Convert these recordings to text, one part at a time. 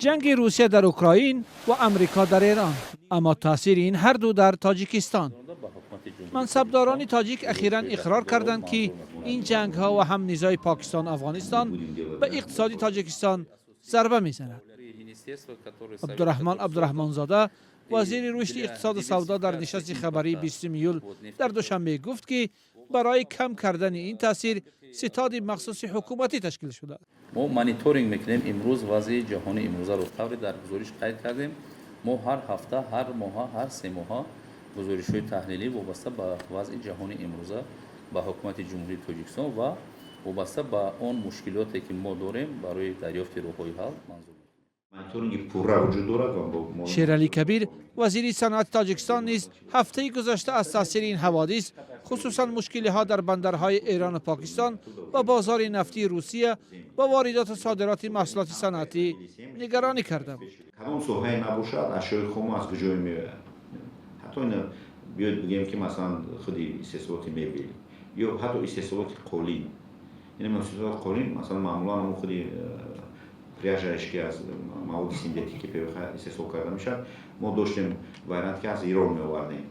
Ҷанги Русия дар Украин ва Амрико дар Эрон, аммо таъсири ин ҳарду дар Тоҷикистон. Мансабдорони тоҷик ахиран иқрор карданд, ки ин ҷангҳо ва ҳам низои Покистон Афғонистон ба иқтисоди Тоҷикистон зарба мезанад. Абдураҳмон Абдураҳмонзода, вазири рушди иқтисоду савдо, дар нишасти хабарии 20 июл дар Душанбе гуфт, ки барои кам кардани ин таъсир ситоди махсуси ҳукуматӣ ташкил шудааст. Мо мониторинг мекунем имрӯз вазъи ҷаҳони имрӯзаро. Тавре дар гузориш қайд кардем, мо ҳар ҳафта, ҳар моҳа, ҳар 3 моҳа гузоришҳои таҳлилӣ вобаста ба вазъи ҷаҳони имрӯза ба Ҳукумати Ҷумҳурии Тоҷикистон ва вобаста ба он мушкилоте, ки мо дорем, барои дарёфти роҳҳои ҳал манзур. Мониторинги пурра вуҷуд дорад ва Шералӣ Кабир, вазири саноати Тоҷикистон, низ ҳафтаи гузашта аз таъсири ин ҳаводис, хусусан мушкилиҳо дар бандарҳои Эрону Покистон ва бозори нафтии Русия ва воридоту содироти маҳсулоти саноатӣ нигаронӣ карда буд. Кадом соҳае набошад, ашёи хомо аз куҷое меояд? Ҳатто ина биёед бигӯем, ки масалан худи истеҳсолоти мебел ё ҳатто истеҳсолоти қолин, яъне истеҳсолоти қолин, масалан, маъмулан ҳамон худи пряжаеш, ки аз маводи синтетики ПВХ истеҳсол карда мешавад, мо доштем вариант, ки аз Ирон меовардем,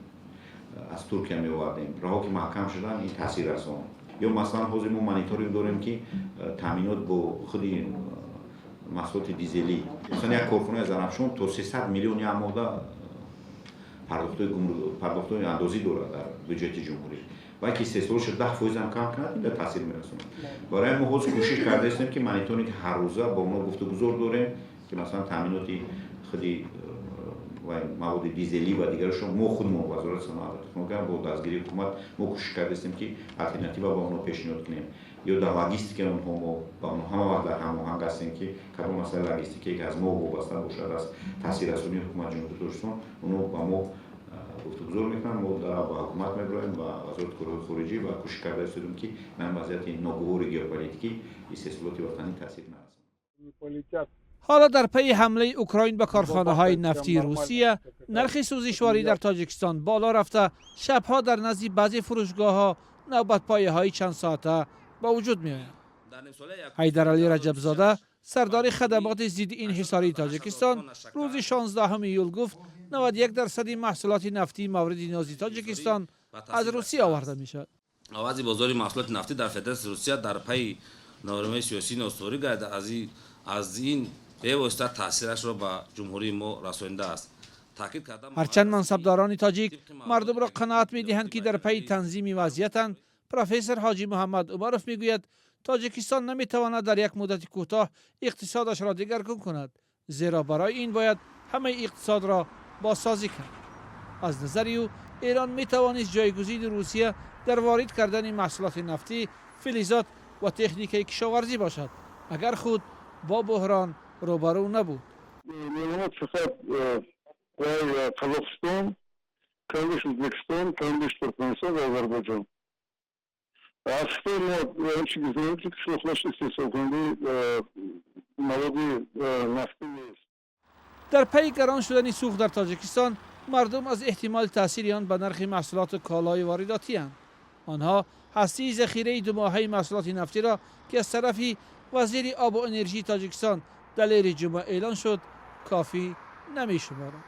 аз Туркия меовардем. Роҳҳо ки маҳкам шуданд, ин таъсир расонд. Ё масалан, ҳозир мо мониторинг дорем, ки таъминот бо худи маҳсулоти дизелӣ, масалан, як корхонаи Зарафшон то 300 миллион як моҳда пардохтҳои андозӣ дорад дар бюҷети ҷумҳурӣ. Ва ки истеҳсолошо 10 фоизам кам кунад, ин таъсир мерасонад. Барои мо ҳозир кӯшиш кардаистем, ки мониторинг ҳаррӯза бо онҳо гуфтугузор дорем, ки масалан таъминоти худи маводи дизелӣ ва дигарашон мо худмон, Вазорати саноат ва технология бо дастгирии ҳукумат, мо кӯшиш кардаистем, ки алтернатива ба онҳо пешниҳод кунем. Ё дар логистикаи онҳо мо ба онҳо ҳама вақт дар ҳамоҳанг ҳастем, ки кадом масъалаи логистикие, ки аз мо вобаста бошад, аз таъсиррасонии Ҳукумати Ҷумҳурии Тоҷикистон, онҳо ба мо гуфтугузор мекунанд, мо ба ҳукумат мебироем, ба Вазорати корҳои хориҷӣ, ва кӯшиш карда истодем, ки ба ин вазъияти ногувори геополитикӣ истеҳсолоти ватанӣ таъсир нарасонад. Ҳоло дар пайи ҳамлаи Украин ба корхонаҳои нафтии Русия нархи сӯзишворӣ дар Тоҷикистон боло рафта, шабҳо дар назди баъзе фурӯшгоҳҳо навбатпояҳои чандсоата ба вуҷуд меоянд. Ҳайдаралӣ Раҷабзода, сардори хадамоти зидди инҳисории Тоҷикистон, рӯзи 16 июл гуфт, 91 дарсади маҳсулоти нафтии мавриди ниёзи Тоҷикистон аз Русия оварда мешавад. Вазъи бозори маҳсулоти нафтӣ дар Федератсияи Русия дар пайи нооромии сиёсӣ ноустуворӣ гардида, аз ин бевосита таъсирашро ба ҷумҳурии мо расонидааст, таъкид карда. Ҳарчанд мансабдорони тоҷик мардумро қаноат медиҳанд, ки дар пайи танзими вазъиятанд, профессор Ҳоҷӣ Муҳаммад Умаров мегӯяд, Тоҷикистон наметавонад дар як муддати кӯтоҳ иқтисодашро дигаргун кунад, зеро барои ин бояд ҳамаи иқтисодро бозсозӣ кард. Аз назари ӯ, Эрон метавонист ҷойгузини Русия дар ворид кардани маҳсулоти нафтӣ, филизот ва техникаи кишоварзӣ бошад, агар худ бо буҳрон рӯбарӯ набуд. Фақат Қазоқистон, камбеш Ӯзбекистон, камбеш Туркманистон ва Озарбойҷон. Аз Хитой мо он чи гузорем, ки қишлоқлаш истеҳсолкунандаи маводи нафтӣ нест. Дар пайи гарон шудани сӯхт дар Тоҷикистон мардум аз эҳтимоли таъсири он ба нархи маҳсулоту колои воридотианд. Онҳо ҳастии захираи думоҳаи маҳсулоти нафтиро, ки аз тарафи вазири обу энержии Тоҷикистон Далери Ҷума эълон шуд, кофӣ намешуморанд.